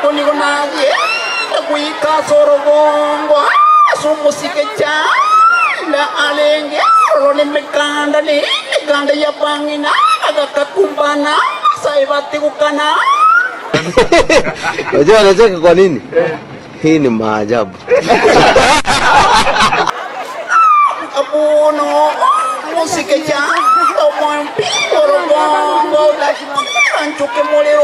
Abonigonaye kuika sorogongo sumusike chanda alenge rone mekanda ni mekanda ya bangina agakakumbana saibati kukana. Unajua anacheka kwa nini? Hii ni maajabu. Abuno musike chanda mwampi orogongo anchuke molero.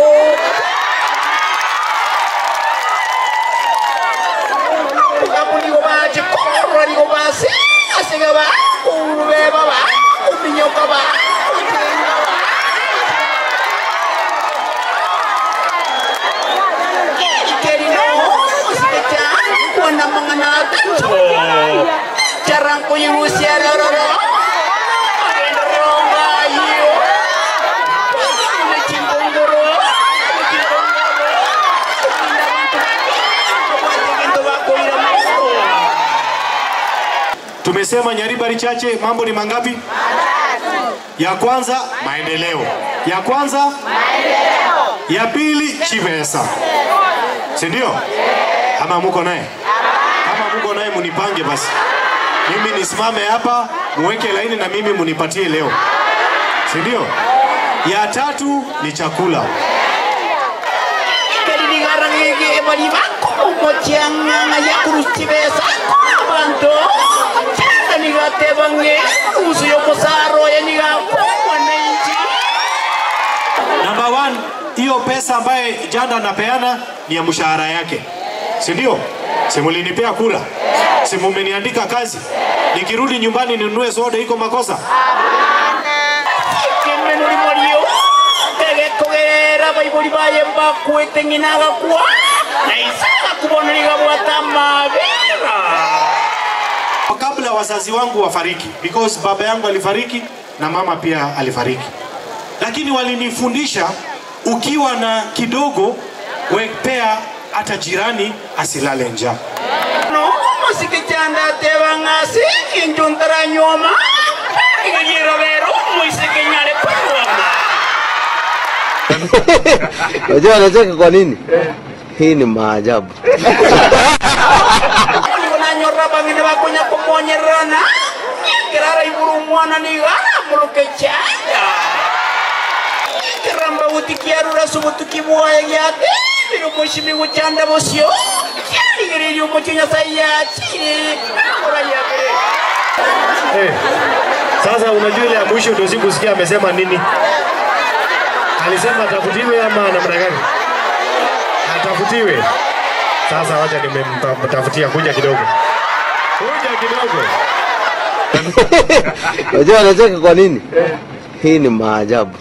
Tumesema Nyaribari Chache mambo ni mangapi? Matatu. Ya kwanza maendeleo. Ya kwanza maendeleo. Ya pili chivesa. Si ndio? Ama muko naye? Kama muko naye munipange basi. Mimi nisimame hapa, muweke laini na mimi munipatie leo. Si ndio? Ya tatu ni chakula. Number 1, hiyo pesa ambaye Janda anapeana ni ya mshahara yake. Si ndio? Si mlinipea kura? Si mmeniandika kazi? Nikirudi nyumbani ninunue soda iko makosa? Kabla wazazi wangu wafariki, because baba yangu alifariki na mama pia alifariki. Lakini walinifundisha ukiwa na kidogo wekpea hata jirani asilale njaa. No, musikichanda tebangasi injuntara nyoma. Unajua anacheka kwa nini? Hii ni maajabu. Sasa unajua ile ya mwisho ndio sikusikia amesema nini? Alisema atafutiwe ama namna gani? Atafutiwe. Sasa wacha nimemtafutia, kuja kidogo. Kuja kidogo. Unajua anacheka kwa nini? Hii ni maajabu.